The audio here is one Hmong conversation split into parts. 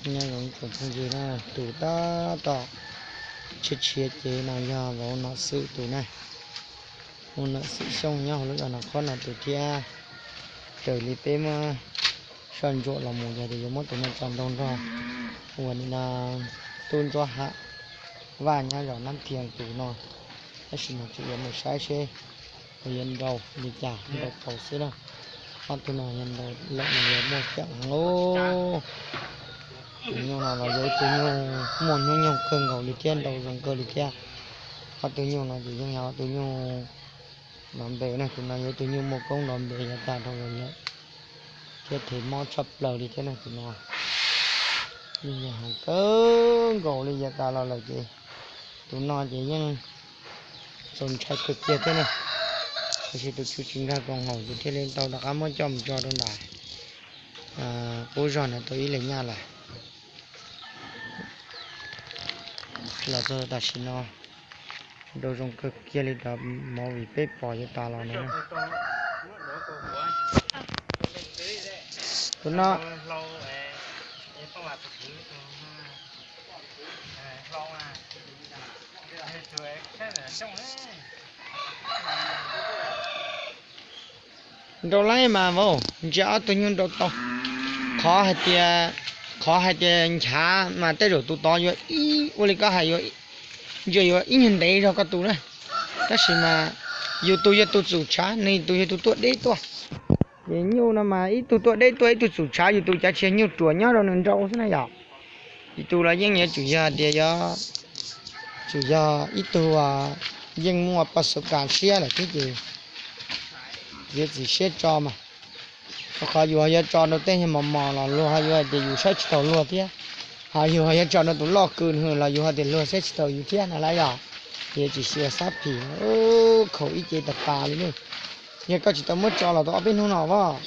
Nyob zoo tsoom phooj ywg na, tus tab tom tshiab tshiab ces no yog vauv Nom Xwm tus na. Vauv Nom Xwm Xyooj nyob hauv lub zos Nom Qhob no tus thiab. Raws li peb muab soj ntsuam los mus yog tias yuav muab tus no tso nrog nrog uas nim no tub Ntsuab Ham Vaj nyob zos Nab Thias tus no. Tab sis mas tseem yuav mus saib seb yuav nrau li cas, nrau tau xwb na. Ob tug no yog nrau lawm nws yuav muaj ceem heev lauj. Tus nyuj no los yog ib tug nyuj muaj hnub nyoog kawg nkaus li thiab, nrau zoo kawg li thiab. Ob tug nyuj no ces yeej yog ob tug nyuj nrov npe na, tus no yog ib tug nyuj muaj koob nrov npe yav tas dhau los lawm thiab, them mob tshaj plaws li thiab na tus no. Yeej yog heev kawg nkaus li yav tas los lawm ces tus no ces yeej txaus ntshai kawg kiag thiab ne. Tiam sis tus tswv tsis nkag koom haum ces thiaj li tau rov qab muab coj mus tso rau nram qub zog ntawd tau ib leeg nyaj lawm. Los txog tam sim no nrau zoo kawg kiag li cov movie peb pom yav tas los no. Tus no nrau laib mas vauv, ntsia ob tug nyuj nrau tau. Qhov hais tias, qhov hais tias nchav mas tej zaum tus tod yuav ib, ua li koj hais, yuav, ntsia yuav ib nyuag ntev zog koj tus na. Tab sis mas yus tus yog tus txum tshav, nws tus yog tus tuaj deb tuaj. Ces nyuj no mas ib tug tuaj deb tuaj, ib tug txum tshav, yus tus cav tsis yog nyuj ruam nyob rau nws nrau xwb na yom. Yus tus los yeej yuav tsum yog tias yuav tsum yog ib tug yeej muaj paj xu kas siab lawm thiab ces yuav txiav siab tso mas. Rau qhov yus ho yuav tso rau tej nyuag mos mos los luag ho yuav hais tias yus saib tsis taus luag thiab, ho yus ho yuav tso rau tus loj kws nws los yus ho tias luag saib tsis taus yus thiab no lawm yom. Ces tsis xyuas xab phim, khaum ib ce tas tas li ne. Yog koj tsis tau muab tso los tau ob peb hnub no as.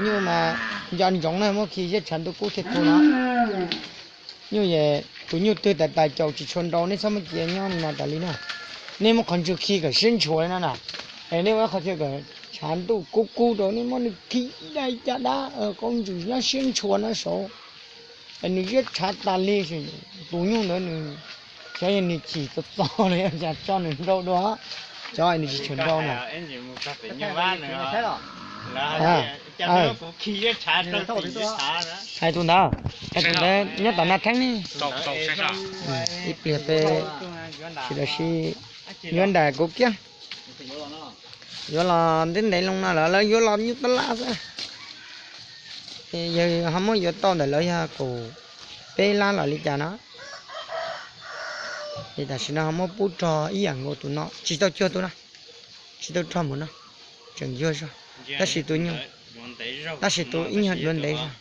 Nyuj mas nco ntsoov na, muab khi ziab tshav ntuj kub thiaj tu no. Nyuj es tus nyuj twg tais tais caum tsis tshua nrau nej txhob muab cia nyob li no tas li na. Nej muab qhov ntswg khi kom siab ntshua li no na. Es nej muab qhov chaw kom tshav ntuj kub kub rau, nej muab nws khi dai caj dab qaub ntsws nyob siab ntshua no saud. Es nws ziab tshav tas li, tus nyuj ntawd nws, xyov yog nws chim txog txog los yog cas tso nws nrau dua, xyov nws tsis tshua nrau na. Hais tus ntawd, tus ntawd nyob tom na theeb ne. Ib pliag peb sawv daws sib yuav nram kuv kiab. Yuav los ntev ntev loo no lawm, lawv yuav los nyuj tab laj xwb. Yawg ho muab yuav tau ntawm lawv yog kaum peb lab los li cas no. Es tam sim no ho muab pub rog ib yam nkaus tus no, tsis tau cuag tus no, tsis tau rog mus no, tseem yuag zog. Tab sis tus nyuj, tab sis tus ib nyuag duav ntev zog.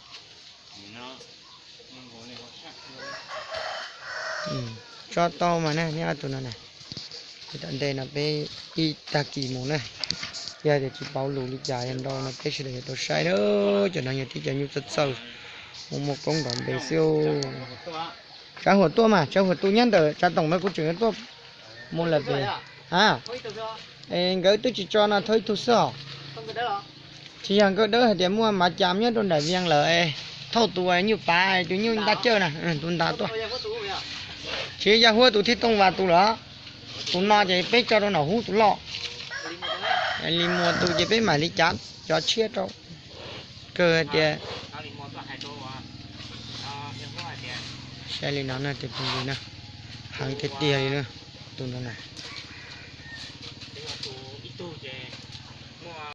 Tso tau mas na, nyob tus no na. Tom ntej no peb ib tag kis mus na, yog tias tsis pauv lus li cas yog nrau no peb sawv daws yuav tau saib na. Cov no yog tib cov nyuj txawj txawj, muaj muaj koob nrov npe xwb. Tsav Huam tuaj mas, Tsav Huam tus nyob ntawm Tsav Toom mas kuv tseem yuav tuaj mus lawm pem. A, nkawd twb tsis tso no, thauj ib tug xwb os. Tsis yog Nkauj Dawb hais tias muaj Mav Cas nyob rau nram Vias lawm, thauj tus nyuj pav, tus nyuj nta cawj na, tus nta tuaj. Tsis yog Huab tus thiaj Tooj Vas tus lawm. Tus no ces peb tso rau Nom Hub tus loj. Li Muas tus ces peb mam li cav cov tshiab rau. Kawg hais tias, saib li no na tus phooj ywg na, heev tiag tiag li na, tus no na.